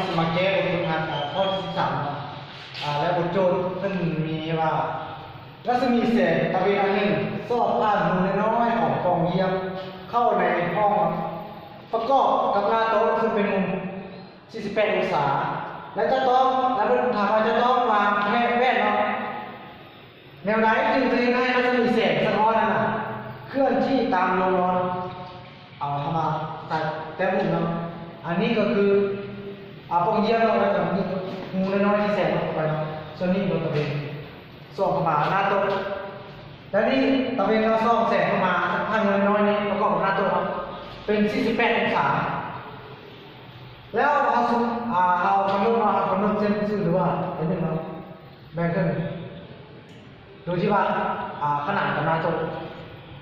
ຊິມາແກ້ບົດຝຶກຫັດ ອາ ຂໍ້ທີສິບສາມເນາະ ອາ ແລະ ບົດໂຈດເພິ່ນມີວ່າ ລັດສະໝີແສງຕາເວັນອັນໜຶ່ງ ສອດຜ່ານຮູນ້ອຍໆຂອງປ່ອງຢ້ຽມເຂົ້າໃນຫ້ອງປະກອບກັບໜ້າໂຕະ ຊຶ່ງເປັນມຸມສີ່ສິບແປດອົງສາ ແລະ ຈະຕ້ອງ ແລະ ເພິ່ນຖາມວ່າຈະຕ້ອງວາງແຜ່ແວ່ນເນາະ ແນວໃດຈຶ່ງຈະເຮັດໃຫ້ລັດສະໝີແສງສະທ້ອນນັ້ນນະ ເຄື່ອນທີ່ຕາມໂລນອນ ເອົາເຂົ້າມາໃສ່ແຕ້ມຮູບເນາະ. ອັນນີ້ກໍຄື ອາ ປ່ອງຢ້ຽມເນາະ ແລ້ວກໍມີຮູນ້ອຍໆທີ່ແສງອອກໄປເນາະ. ສ່ວນນີ້ກໍຕາເວັນສ່ອງເຂົ້າມາໜ້າໂຕະ ແລ້ວນີ້ຕາເວັນກໍສ່ອງແສງເຂົ້າມາ ທາງຮູນ້ອຍໆນີ້ປະກອບກັບໜ້າໂຕະເນາະ ເປັນສີ່ສິບແປດອົງສາ. ແລ້ວເຮົາ ອາ ເຮົາກຳນົດເນາະ ເຮົາກຳນົດເສັ້ນຊື່ ຫຼືວ່າເສັ້ນໜຶ່ງເນາະ ແບ່ງເຄິ່ງ ໂດຍທີ່ວ່າ ອາ ຂະໜານກັບໜ້າໂຕະ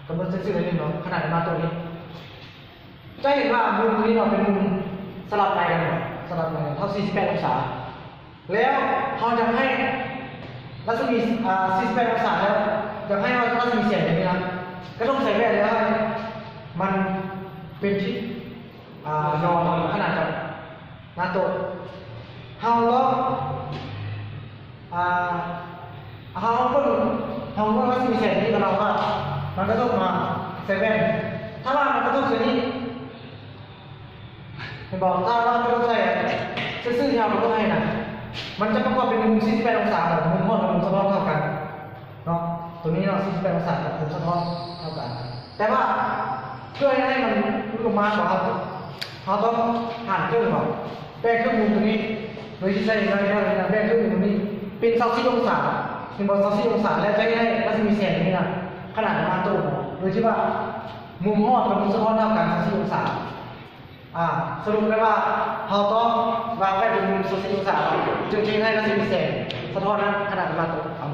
ກຳນົດຊື່ໆ ໜ້ອຍໜຶ່ງເນາະ ຂະໜານກັບໜ້າໂຕະນີ້ ຈະເຫັນວ່າມຸມນີ້ເນາະ ເປັນມຸມສະຫຼັບໄປກັນເນາະ ສະຫຼັບໄປກັນເທົ່າສີ່ສິບແປດອົງສາ. ແລ້ວເຮົາຈະໃຫ້ລັດສະໝີ ອາ ສີ່ສິບແປດອົງສາ ແລ້ວຢາກໃຫ້ວ່າລັດສະໝີແສງຕົວນີ້ນະ ກະທົບໃສ່ແວ່ນແລ້ວໃຫ້ມັນເປັນທິດ ອາ ນອນຂະໜາດກັບໜ້າໂຕະ ເຮົາຕ້ອງ ອາ ເຮົາເບິ່ງ ເຮົາເບິ່ງລັດສະໝີແສງນີ້ກໍເຮົາວ່າມັນກະທົບມາໃສ່ແວ່ນ ຖ້າວ່າມັນກະທົບໃສ່ນີ້ ເຫັນບໍ່? ຖ້າວ່າມັນກະທົບໃສ່ຊື່ໆ ທີ່ເຮົາກະທົບໃຫ້ນະ ມັນຈະປະກອບເປັນມຸມສີ່ສິບແປດອົງສາ ແບບມຸມຮອດກັບມຸມສະທ້ອນເທົ່າກັນເນາະ. ຕົວນີ້ເນາະ ສີ່ສິບແປດອົງສາກັບມຸມສະທ້ອນເທົ່າກັນ ແຕ່ວ່າເພື່ອໃຫ້ມັນຫຼຸດລົງມາ ເຮົາ ເຮົາຕ້ອງຫານເຄິ່ງເນາະ ແບ່ງເຄິ່ງມຸມຕົວນີ້ ໂດຍທີ່ໃຊ້ໄມ້ເທົ່ານັ້ນ ແບ່ງເຄິ່ງມຸມຕົວນີ້ເປັນຊາວສີ່ອົງສາ ເຫັນບໍ່? ຊາວສີ່ອົງສາ ແລ້ວຈະເຮັດໃຫ້ລັດສະໝີແສງນີ້ນະ ຂະໜານກັບໜ້າໂຕະ ໂດຍທີ່ວ່າມຸມຮອດກັບມຸມສະທ້ອນເທົ່າກັນ ຊາວສີ່ອົງສາ. ອາ ສະຫຼຸບໄດ້ວ່າເຮົາຕ້ອງວາງໄວ້ເປັນມຸມຊາວສີ່ອົງສາ ຈຶ່ງຈະເຮັດໃຫ້ລັດສະໝີແສງສະທ້ອນນັ້ນຂະໜາດກັບໜ້າໂຕະ.